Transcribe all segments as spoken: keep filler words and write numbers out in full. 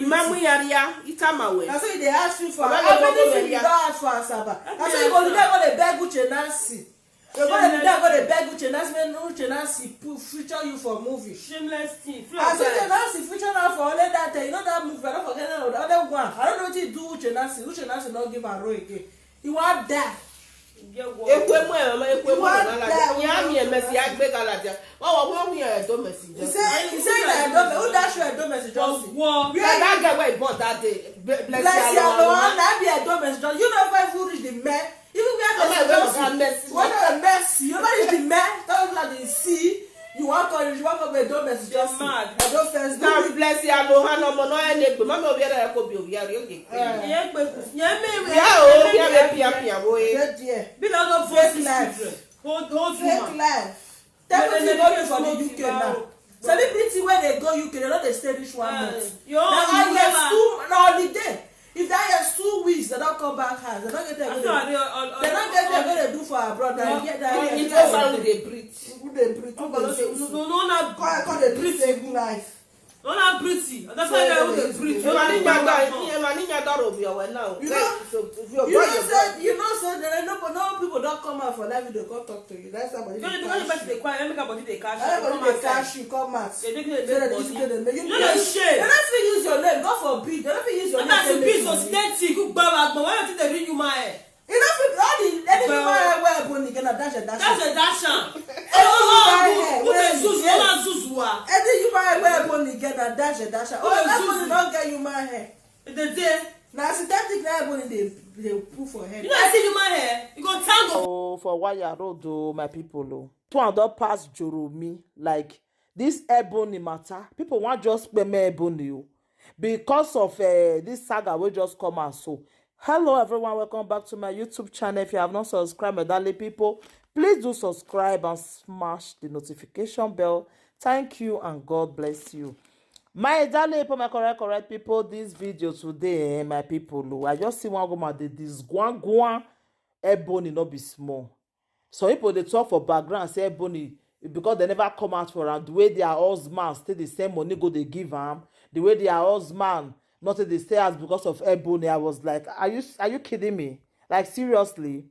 Mamu yaria, itamawe. Na so you dey ask you for. How many things you don ask for Asaba? Na so you go dey go dey beg Uche Nancy. You go dey go dey beg Uche Nancy, make Uche Nancy put feature you for movie. Shameless thing. As Uche Nancy feature now for only that time, you know that movie, I don't forget that other one. I don't know what he do Uche Nancy. Uche Nancy not give her role again. He want die. Ekwe mwe mama, ekwe mwe mama la. Ya mi emesi agbe gala dia. Wa wa wa mi edo mesi. He say, he say na edo me. Who that show edo mesi just? Wo. Where that guy wey born that day? Bless you, Lord. Na be edo mesi just. You know if I fool reach the man. Even where the mesi. What a mess. You know reach the man. Don't let him see. You walk on, you walk on edo mesi just. Mad. Edo first. Na bless you, Lord. No mo no ene gbe. Mama obi era ko bi obi ari oge. Yeah. Ya o, ya be pia pia wo e. Be not no voice life. Hold hold fake life. Tell me you go for the U K now. Celebrity wey dey go U K, they no dey stay reach one month. Na holiday. Na holiday. If that is two weeks, they don't come back house. They don't get there. They don't get there. They dey do for abroad. Na here that is. Who dey breathe? Who dey breathe? Who dey breathe? Come come dey breathe fake life. Una pretty. That's why I will dey pretty. Ema ni nya da, ema ni nya da ro bi owe now. You know, you know say, you know say there no no people don come out for live video come talk to you. That's why body dey catch you. Everybody dey catch you, come out. They dey make body. You no dey shame. They no fit use your name. God forbid. They no fit use your name. That's a piece of steady. Good baba, but why you dey ring you my head? You know, if all the any human hair wey Ebony get na dash and dash. Dash and dash am. Any human hair wey Ebony get, any human hair wey Ebony get na dash and dash am. Oh, Ebony no get human hair. The day. Na synthetic na Ebony dey dey put for head. You know, I see human hair. You go thank God. Oh, for wire road o, my people o. Two and don pass Joromi, like, this Ebony matter. People wan just peme Ebony o. Because of uh, this saga we just come out so. Hello everyone, welcome back to my YouTube channel. If you have not subscribed, my darling people, please do subscribe and smash the notification bell. Thank you and God bless you. My darling people, my correct correct people, this video today, eh, my people, oh, I just see one woman dey disgwangwan Ebony, no be small. Some people dey talk for background say Ebony, because they never come out for am, the way their husband still the same money go dey give am, the way their husband not dey stay house because of Ebony. I was like, are you are you kidding me? Like, seriously?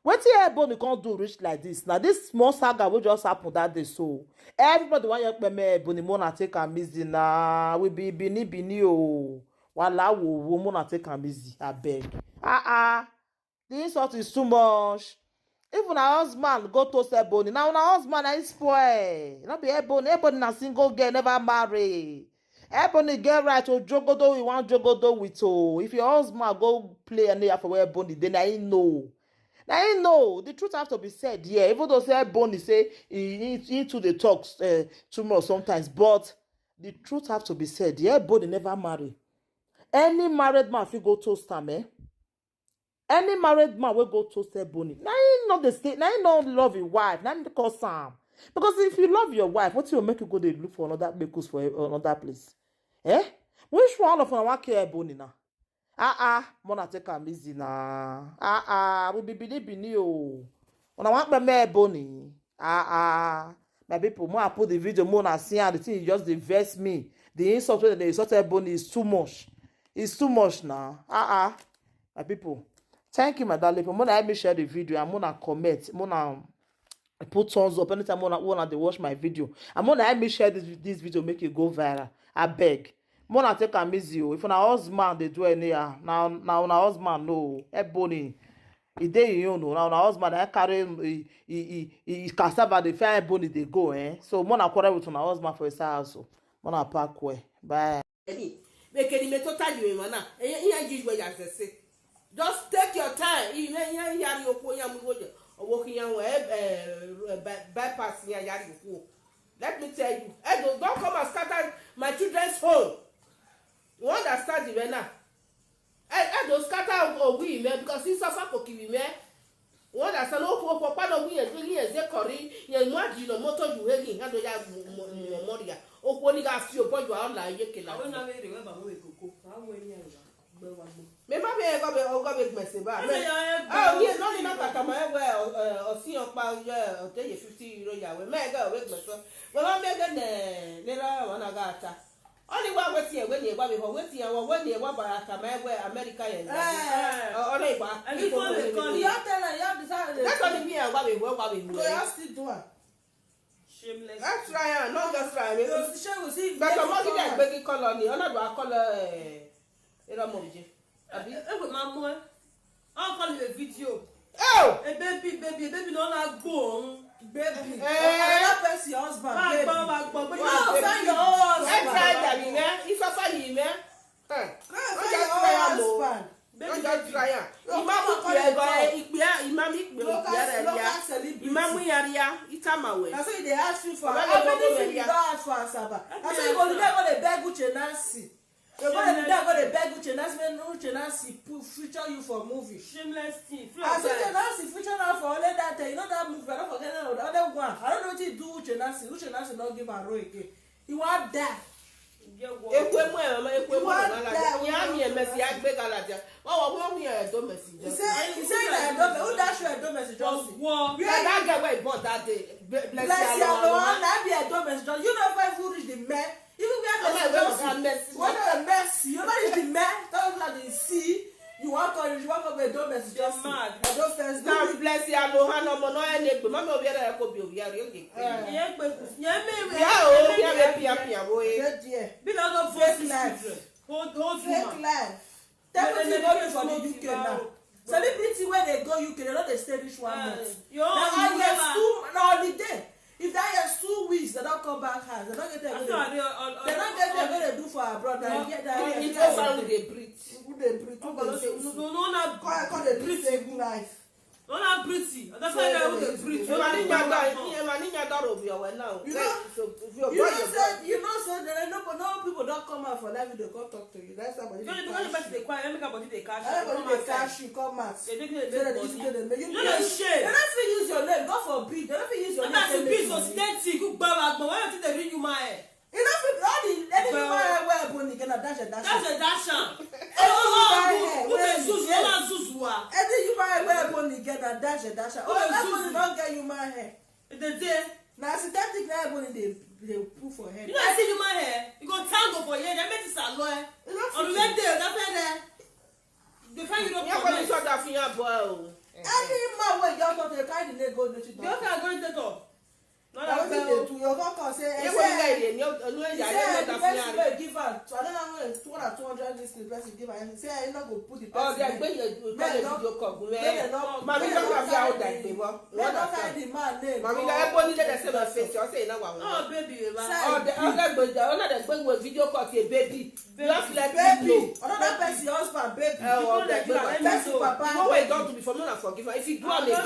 Wetin Ebony come do reach like this? Now this small saga wey just happen that day so, everybody wan hear peme Ebony, mona take am easy na. We be Bini Bini o. Wala wo wo, mona take am easy, abeg. Ah ah. The insult is too much. If una husband go toast Ebony, na una husband na him spoil. No be Ebony. Ebony na single girl, never marry. Ebony get right to jogodo with one jogodo with o. If your husband go play anyhow for where Ebony dey, na him know. Na him know. The truth have to be said here. Even though say Ebony say he, he, he too dey talk uh, too much sometimes, but the truth have to be said. Yeah, Ebony never marry. Any married man fit go toast am, eh? Any married man wey go toast Ebony, na him no dey stay, na him no love him wife, na him cause am. Because if you love your wife, wetin go make you go dey look for another kpekus for another place? Eh? Which one of una wan kill Ebony na? Ah ah, mona take am easy na. Ah ah, we be Bini Bini o. Una wan peme Ebony. Ah ah. My people, more I put the video, more I see, and the thing just dey vex me. The insult wey dem dey insult Ebony is too much. It's too much now. Ah ah. My people, thank you, my darling people. More I help me share the video and more I comment, more I put thumbs up anytime more I dey watch my video. And more I help me share this this video, make it go viral. I beg. More I take am easy o. If una husband dey do anyhow, na na una husband no. Ebony. E dey im own o. Na una husband na carry e e e e cassava dey find Ebony dey go, eh. So more na quarrel with una husband for inside house o. More na pack well. Bye. Mekeni me total you mana. Eya ji we ya se. Just take your time. Ime ya ya ri oku ya mu wo de. Owo ki ya we eh bypass ya ya ri oku. Let me tell you. Edo, don't come and scatter my children's home. You understand the way now? Hey, I don't scatter Ogui, man, because he suffer for Kiwi, man. What I said, oh, oh, oh, oh, oh, yes, yes, yes, Corey, yes, what you know, motor you hanging, how do you have Moria? Oh, when you got few, but you are like, you can. I will not remember who we could go. How many years? Me ma be go be go be mese ba. Me. Oh, yes, not enough at my well, or see your power, yeah, or tell you fifty euro, yeah, we may go with mese. Well, I'm making the, the, one I got. Only one wetin e wey ni e wa we ho wetin e wa we ni e wa ba aka ma e we America yen. Eh. Only wa. And if only call. You tell her, you have to say. That's only me e wa we ho wa we ho. Go ask still do am. Shameless. Let's try am, not just try am. Shey we see. But comot give dem gbegi color ni, ona do a color eh. Ero mo je. Abi? E we ma mo e. I'll call you a video. Oh! A baby, baby, a baby no na go. Baby. Eh. Another person husband. Ma gbọ́, ma gbọ́. You know say your husband. Let's try that ni. If I find him eh. Go and say your husband. Don't just try am. Imam ikpe ego eh, ikpe ya, imam ikpe local, obiara ya. Local celebrity. Imam yari ya, itama we. Na so you dey ask you for. How many things you don ask for Asaba? Na so you go dey go dey beg Uche Nancy. You go dey go dey beg Uche Nancy, make Uche Nancy put feature you for movie. Shameless thing. As Uche Nancy feature now for only that thing, you know that movie, I don't forget that other one. I don't know what he do Uche Nancy. Uche Nancy don't give her role again. You wan die. Ekwe mu eme, ekwe mu eme na ya mi emesi agbe galaja. Wa wa wa mi edo mesi. He say, he say na Edo, who dash you Edo mesi just. Where that girl wey born that day? Bless you, Lord. Na be Edo mesi just. You know if I even reach the men. Even where the mesi. What a mess. You know reach the men. Don't let them see. You wan come, you wan come with Edo mesi just. Mad. Edo first. Na bless you, Lord. No mo no ene gbe. Mama obiara ya ko bi obiara oge. Ye gbe. Ye me. Ya o, ya me pia pia wo e. Be like no voice children. Hold, hold. Fake life. Celebrity wey dey go U K now. Celebrity wey dey go U K, they no dey stay reach one month. Na holiday. If that is two weeks, they don't come back house. They don't get there. They don't get there. They dey do for abroad. It's over. Who dey breathe? Who dey breathe? Who dey breathe? Come, come dey live fake life. No na pretty. That's why they dey breathe. You know, you know say, you know say there no, no people don't come out for live video come talk to you. That's why body dey catch you. Everybody dey catch you, come out. They dey make money. You no dey shame. They no fit use your name. God forbid. They no fit use your name. That's a piece of steady. Good baba, but why you think they bring you my hair? You no fit all the any woman hair wey Ebony get na dash and dash. Dash and dash am. All the woman hair wey Ebony get. Any woman hair wey Ebony get na dash and dash am. Oh, Ebony don get human hair. The day. Na synthetic na Ebony dey dey put for head. You know I say human hair, you go tango for here, they make this alloy. You no fit. On the day, that fair there. The fact you don't comment. Any man wey just want to carry the name go nature. You can go into talk. Na wetin dey do you come come say e say e say the person wey give am to another one two hundred two hundred this thing person give am say e no go put the person name. Men don men don carry the man name. Men don carry the man name. Mami na ebo ni dede se ma face o se na wa. Oh baby e ba. Oh the other go the other go video call the baby. Just let me know. Another person husband baby. Person papa. What we don do before, no na forgive am. If you do am again,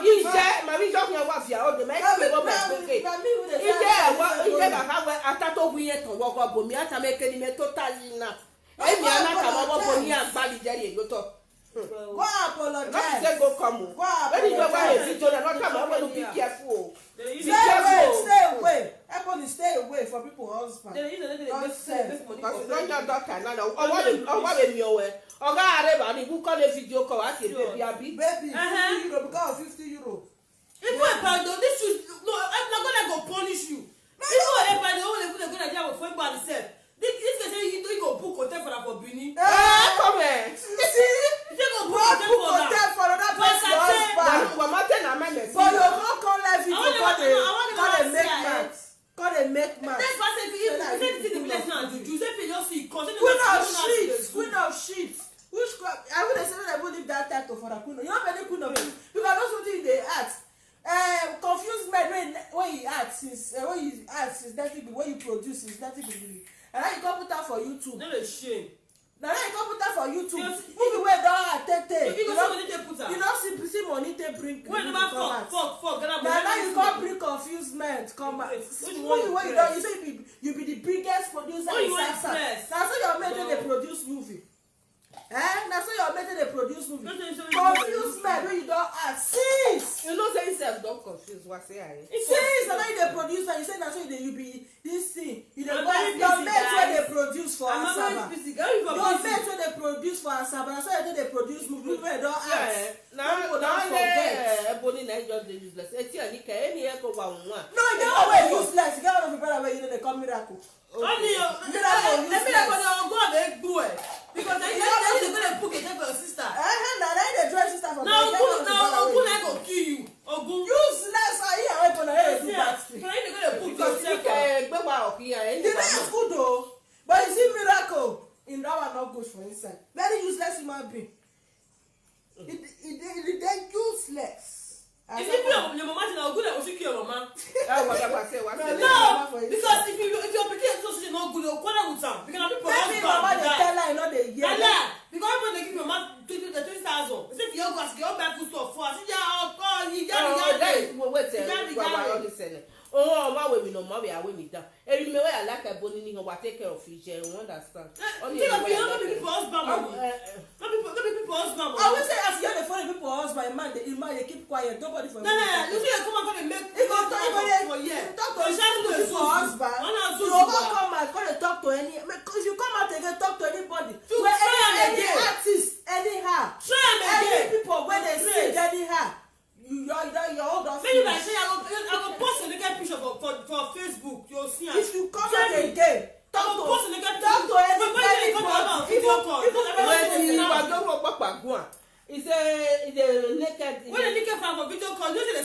he say, "Mami, just me wa fi o de me fi wo me pe." He say, "Wa, he say na ha we ata to wi yen ton wo go bo mi ata me ke ni me to ta yi na." Emi ana ka wo bo ni an gbali jeri e yo to. Go apologize. Not say go come o. Go apologize. When you go buy a video, na not come. I want to be careful. Stay away, stay away. Everybody stay away from people husband. Nonsense. Because you don't know that kind of. Oh, what a, oh, what a new way. Oga Areba ni who call a video call as a baby abi. Baby, fifty euro because of fifty euro. Even if I don't, this shoes, no, I'm not gonna go punish you. Even if I don't, even gonna get for anybody self. This, this guy say he, he go book hotel for, for Benin. Eh, come here. See? He say go book hotel for another person husband. But you go come live video, come dey make mouth. Come dey make mouth. That's why I say if you say the place now, you say you just see, 'cause queen of shit, queen of shit. Which queen? I would say that I would leave that title for a queen. You know many queen of shit. Because that's what they ask. Uh, confused men when when he act since uh, when he act since that thing wey you produce since that thing be and now you come put am for YouTube. No dey shame. Na now you come put am for YouTube. Movie wey don act tey tey. You no see money take put am. You no see see money take bring movie come out. Fuck fuck fuck. Na now you come bring confused men come out. Movie wey you don you say you be you be the biggest producer in South South. Na so your men take dey produce movie. Eh, na so your mate dey produce movie. Confuse men wey you don ask since. You know say himself don confuse wa say I. Since na you dey produce and you say na so you dey you be this thing you dey go your mate wey dey produce for Asaba, your mate wey dey produce for Asaba, na so you dey produce movement don act. Na people don forget. Ebony na just dey useless. Eti ani ka eni e ko wa nwa. No, you dey always useless. You get one of your brother wey you know dey call miracle. Only you. Miracle useless. Miracle na ogun dey gbu e. Because na you dey go dey put again for your sister. Eh, na na dey join sister for. Na ogun na ogun na go kill you. Ogun. Useless. Are you away for na you dey do that thing? Na you dey go dey put yourself. Because you can gbegba okiya. The name is good though, but you see miracle in that one not good for inside. Very useless human being. It it dey it dey useless. If you your your mama na ogun na go still kill your mama. That was what I say. What I say. No, because if you if your pikin so say no good, you quarrel with am. Because na people husband. Maybe mama dey tell her, I no dey hear. Because everyone dey give your mama twenty thousand. Say if you go ask your buy food stuff for, say ya ọkọ yi ya ya. Wait, wait, wait. Oh, my way we no, my way I way me down. Every me way I like a boni ni wa take care of it. You understand? Only you know people husband money. No be people husband money. I will say as you dey follow people husband, man, the man dey keep quiet. Nobody for. No, no, no. You see, come and come and make. If you talk to people husband, you go come out, come and talk to any. If you come out again, talk to anybody. Any artist, anyhow. Try am again. Any people when they sing anyhow. You your your your own don finish. Maybe if I say I go I go post a naked picture for for for Facebook, you go see am. If you come out again, talk to talk to anybody. Even even when you are don work papa go am. He say he dey naked. When they naked for for video call, you know say